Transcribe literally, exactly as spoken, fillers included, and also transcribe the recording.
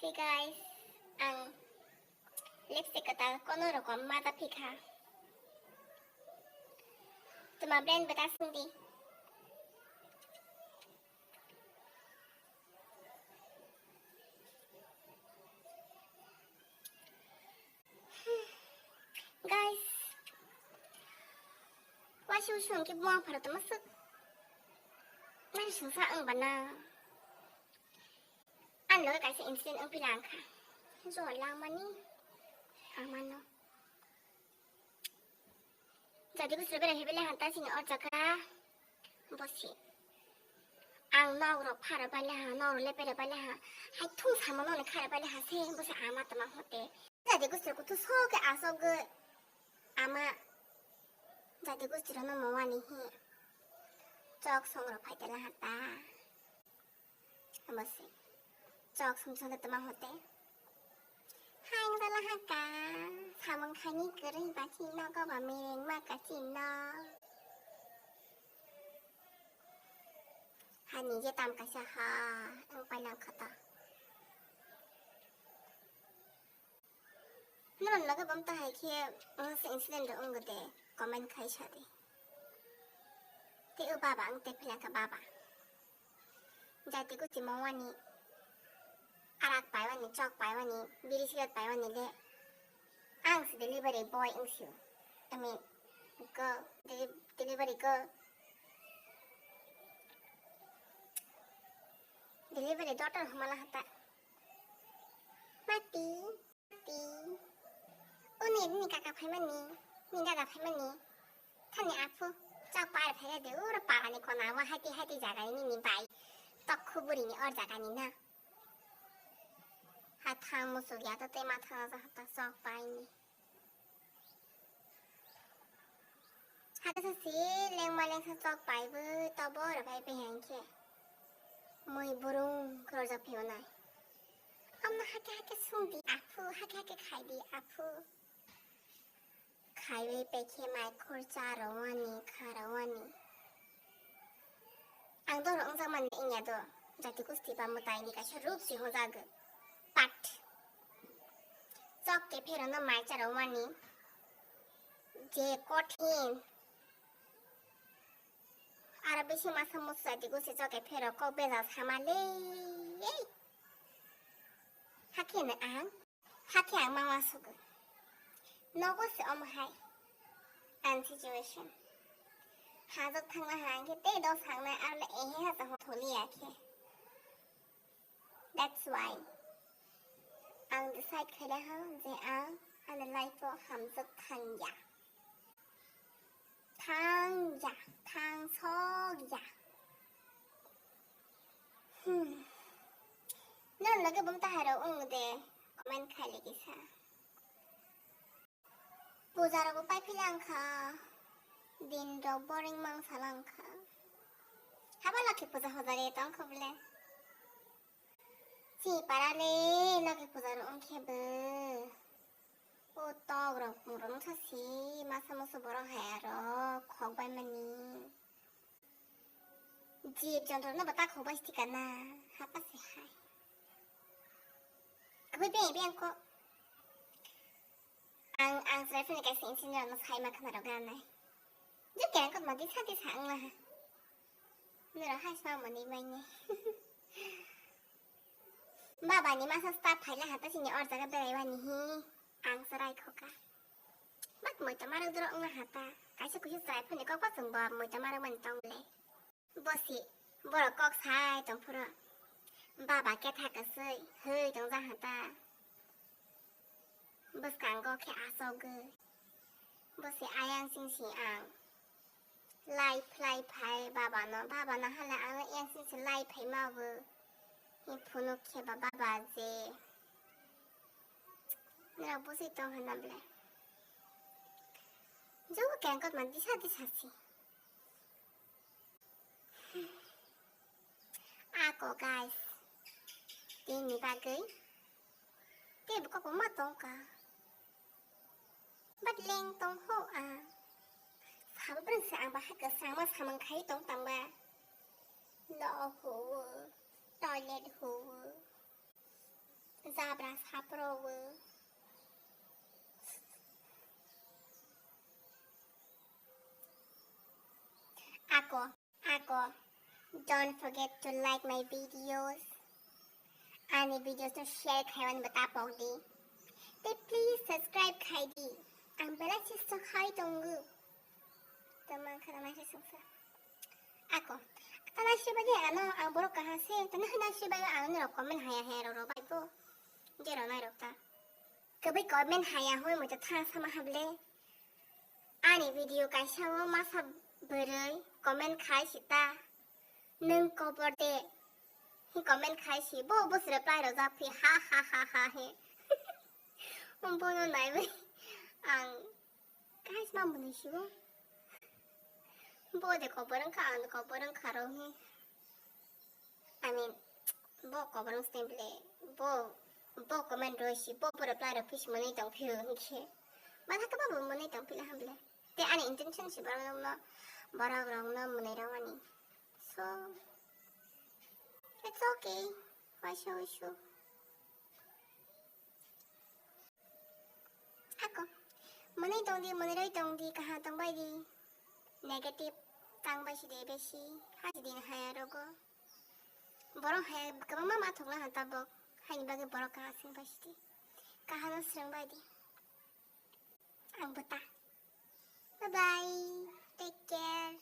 Hey guys, ang lipstick kwtal kono rokom ma da phikha. Tuma brand beta sungdi. Guys, wasi usung ke buang pharo tuma suk. Nari sungsa ang bana. Ang loge kaisa incident wngphi lang kha. Jo langmani amano. Jadi gusro berai hebai leha ta sini or jaga bosi. Ang nok rok phara bai leha, nok rok lepere bai leha. Hai thung samo noni khara bai leha se bosi ama tama hote. Jadi gusro kutu so ke asok ge ama. Jadi gusro no mowani hi. Chok song rok phai te leha ta. Amo se. Chok sum sung tama hote. Hai, ang dala haka. Samung khaini kwrwi ba chino, go ba mereng ma ka chino. Hani je tam kaisa ha, ang painang khata. Norok loge bom ta hai khe, wngse incident rok wngde, comment khai sa di. Tei o baba ang tei philakha baba. Jati gusti mowani, arak paiwani, chok paiwani, biri sigaret paiwani le, ang se delivery boy wngsio. I mean, girl, deli-, delivery girl. Delivery daughter humala hata. Mati. Ti. Uni nini kaka phaimani, nini dada phaimani. Thani aphu, chak pai phai de ura parani kona wa haiti haiti jaga ni nini bai. Tok khuburi ni or jaga ni na. Ha thang musu ya to te ma thang ja ha ta chok pai ni. Hata sa si lengma lengsa chok pai bo to boro bai pe hang khe. Mui burung khorja phiyonai. Amno hake hake sung di aphu, hake hake khai di aphu. Khaiwi pekhe mai khorcha rwani, kha rwani. Ang doro wngjakmani wngya do, jati gusti ba mwtaini kaisa rup si hwnjago. But chok kepherano mai cha rwani je kothin. Aro bisi masa musa di gusi chok kephero kok bejal sama le. Hakhe no ang. Hakhe ang ma uansukgo. Nogo se omo hai. Ani situation. Hajok thangna hai khe tei dos hangnai arle ehe haja ho tholiya khe. That's why ang decide khailai ha je ang ani life o hamjak thangya. Thangya, thangsokya. Hmm. Nang lage bum tahai rok wng de comment khai le kisa. Puja rok bo pai phi lang kha. Din rok boring mang sa lang kha. Haba lakhi puja hoja re tong kho bole. Chi para le lakhi puja rok wng khe bo. O tok rok murung sa si masa musu borok hai aro khok bai mani. Jib jontro no bata khok bai stika na hapa se hai. Abui beng beng ko. Ang ang srai phani kaisa insin no sai ma khna rok ganai. Ju kerang kot ma di sa di sa ang la ha. Nero hai sa ma ni mai ne. Baba ni masa staff phaila hata sini or jaga berai wani hi ang chwrai khoka. Bak moi to marok duro wngna hata. Kaisa kuhi chwrai phone kok bachung bo moi to marok mani tong le. Bosi borok kok sai tong phuro. Baba ketha kwsui hoi tong ja hata. Bwskango khe achogwi. Bosi ayang sing si ang. Lai phlai phai baba no, baba no hala ang yang sing si lai phai ma bo. Hi phunuk khe ba baba je. Nira bosi tong hana ble. Jo kengkot ma disa disa si. Ako guys. Tini bagwi. Tei bo kok ma tong ka. But leng tong ho a. Sabo breng se ang bahai kwchangma samung khai tong tangba. No ho, toilet ho. Jabra saprogo. Ako, ako, don't forget to like my videos. Ani videos no share khaiwan bata pokdi. Te please subscribe khaidi. Ang belai chesta khai tongo. Tamang khana mai se sungsa. Ako, tana siba de ano ang borok kaha se, tana hana siba ang no comment haya haya ro bai bo. Jero nai rok ta. Kwbwi comment haya hoi mo ta thang sama hable. Ani video kaisa o masa bwrwi comment khai sita. Nwng kobor de. Hi comment khai si bo bus reply rojak phi ha ha ha ha he. Bono naiwi ang guys ma mwnwi sibo. Bo de kobor wngkha ang de kobor wngkha ro he. I mean, bo kobor wng sini bile, bo, bo comment roi si, bo, bo reply rok phi si mwnwi tong phio hinkhe. Mane khe bo mwnwi tong phila ham bile. Te ani intention si borok no, borok rok no mwnwi rok ani. So, it's okay. Waisa wasu. Ako, mwnwi tongdi, mwnwi roi tongdi, kaham tongbai di. Negative tangbai si de besi, hasi din haya rogo. Borok haya kwbangma ma thokna han tabok, haini bagwi borok kaham swngbai si di. Kaham no swrwngbai di. Ang bwta. Bye bye. Take care.